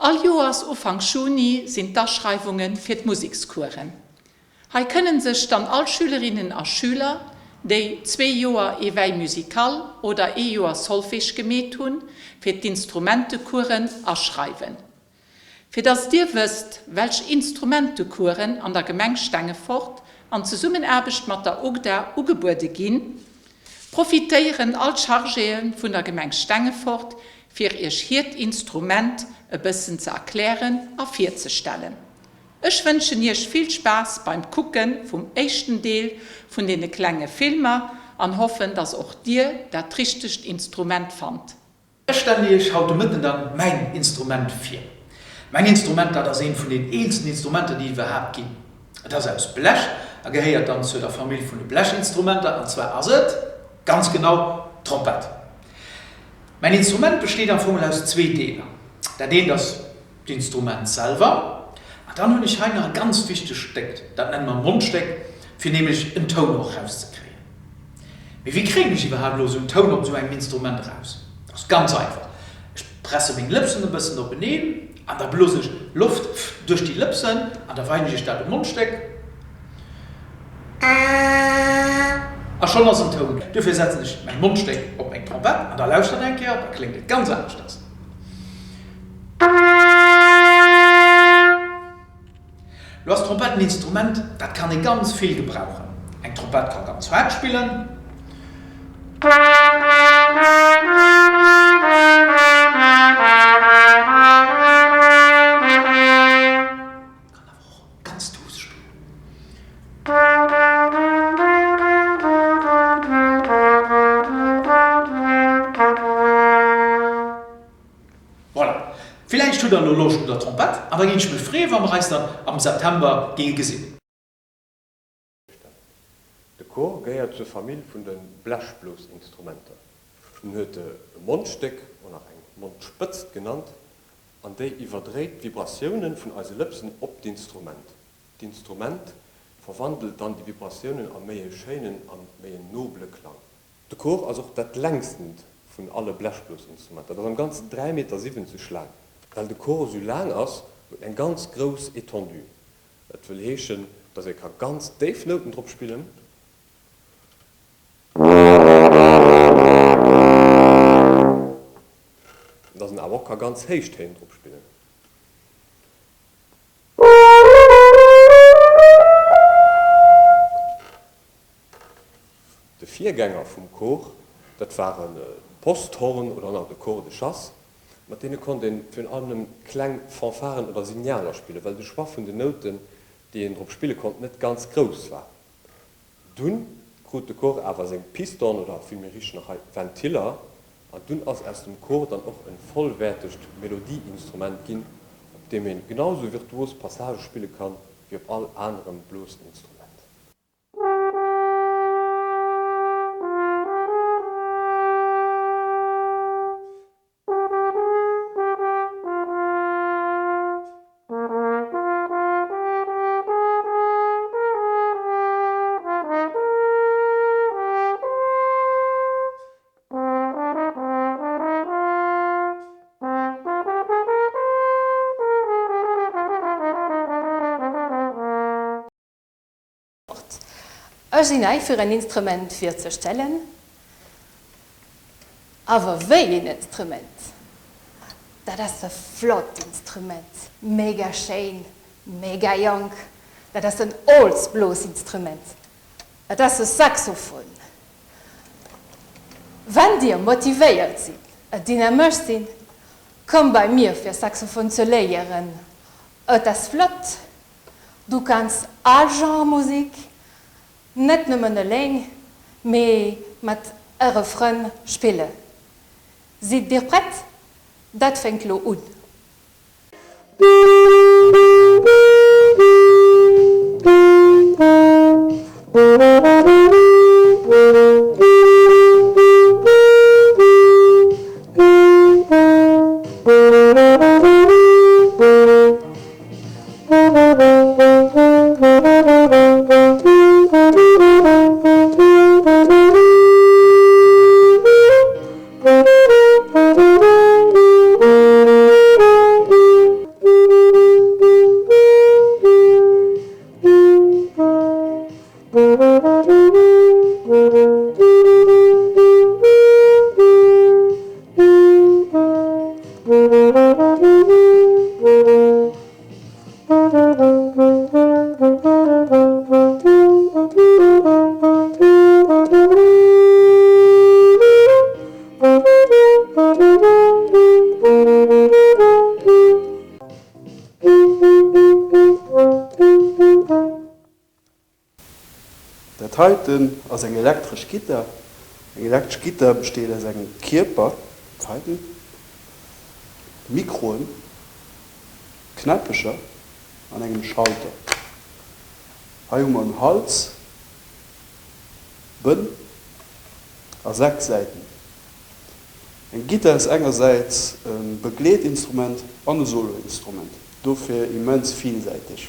All Joers Ufank Juni sinn d'Aschreiwunge fir d'Musekscoursen. Hei kënnen sech dann all Schülerinnen a Schüler, déi zwee Joer Éveil musical oder ee Joer Solfège gemeet hunn, fir d'Instrumentecoursen aschreiwen. Fir dass dir wësst, welch Instrumentecoursen an der Gemeng Stengefort an Zesummenaarbecht mat der UGDA ugebuede ginn, profitéieren all d'Chargéë vun der Gemeng Stengefort fir iech hiert Instrument e bëssen ze erklären a virzestellen. Ech wënschen iech vill Spaass beim Kucke vum éischten Deel vun deene klenge Filmer an hoffen, dass och dir dat richtegt Instrument fannt. Ech stellen Iech haut de Mëtten dann mäin Instrument vir. Mäin Instrument, dat ass eent vun den eelsten Instrumenter, déi et iwwerhaapt ginn. Et ass aus Blech a gehéiert dann zur der Famill vun de Blechinstrumenter, an zwar ass et, ganz genau, d'Trompett. Mäin Instrument besteet am Fong aus zwee Deeler. Dat eent ass d'Instrument selwer, an dann hunn ech hei nach e ganz wichtegt Stéck, dat nenne mer Mondstéck, fir nämlech en Toun och erauszekréien. Mee wéi kréien ech iwwerhaapt elo esou en Toun op esou engem Instrument eraus? Dat ass ganz einfach, ech presse meng Lëpsen e bëssen openeen an da blosen ech Loft duerch déi Lëpsen an da weinen ech dat um Mondstéck a schonn ass en Toun do. Duerfir setzen ech mäin Mondstéck op meng Trompett an da lauschtert eng Kéier, da kléngt et ganz aneschters. Lo ass d'Trompett en Instrument, dat kann ee ganz vill gebrauchen. Eng Trompett ka ganz haart spillen. Kann awer och ganz duuss spillen. Voilà, villäicht hutt der elo Loscht un der Trompett an da géing ech mech freeë wa mer eis dann am September géinge gesinn. De Cor gehéiert zur Famill vun de Blechblosinstrumenter. En huet e Mondstéck, och nach eng Mondspëtzt genannt, an déi iwwerdréit d'Vibratioune vun eise Lëpsen op d'Instrument. D'Instrument verwandelt dann déi Vibratiounen a méi e schéinen a méi en nobele Klang. De Cor ass och dat längstent vun alle Blechblosinstrumenter, et ass am Ganzen 3,70 Meter laang. Well de Cor esou laang ass, huet en eng ganz grouss Étendue. Dat wëll heeschen, datt ee ka ganz déif Nouten drop spillen. Datt en awer och ka ganz héich Téin drop spillen. De Virgänger vum Cor, dat waren d'Posthorn oder nach de Cor de chasse. Mat deene konnt een virun allem nëmmen kleng Fanfaren oder Signaler spillen, well de Choix vun den Nouten, déi een drop spille konnt, net ganz grouss war. Dunn krut de Cor awer seng Pistorn oder vill méi richteg nach hei Ventiller an dunn ass aus dem Cor dann och en vollwäertegt Melodieinstrument ginn, op deem een genau sou virtuos Passagë spille kann, wéi op all anerem Blosinstrument. Ech sinn hei fir en Instrument virzestellen. Awer wéi een Instrument! Dat ass e flott Instrument, mega schéin, mega jonk. Dat ass en Holzblosinstrument. Et ass e Saxophon. Wann dir motivéiert sidd a dynamesch sinn, komm bei mir fir Saxophon ze léieren. Et ass flott, du kanns all Genre Musik, net nëmmen eleng, mee mat äre Frënn spille. Sidd dir prett? Dat fänkt lo un. Dat heiten ass eng elektresch Gittar. Eng elektresch Gittar besteet aus engem Kierper, dat heiten, Mikroen, Knäppecher an engem Schalter. Hei hu mer en Hals, Bënn a 6 Säiten. Eng Gittar ass engersäits e Begleetinstrument an e Soloinstrument, dofir immens villsäiteg.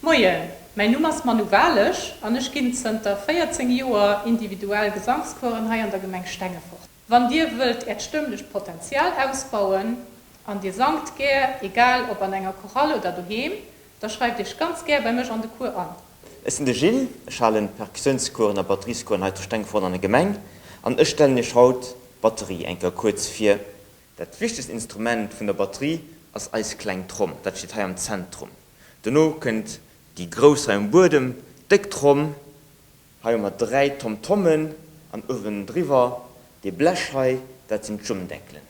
Moien, mäin Numm ass Manou Walesch an ech ginn zënter 14 Joer individuell Gesangscoursen hei an der Gemeng Stengefort. Wann dir wëllt äert stëmmlecht Potenzial ausbauen an dir sangt gär, egal ob an enger Chorale oder doheem, da schreift iech ganz gär bei mech an de Cours an. Ech sinn de Gilles, ech halen Perkussiounscoursen a Batteriescoursen hei zu Stengefort an der Gemeng an ech stellen iech haut d'Batterie eng Kéier kuerz vir. Dat wichtegst Instrument vun der Batterie ass eis kleng Tromm, dat steet hei am Zentrum. Dono kënnt déi grouss hei um Buedem, déck Tromm. Hei hu mer 3 Tom-Tommen an uewendriwwer dee Blech hei, dat sinn d'Jummdeckelen.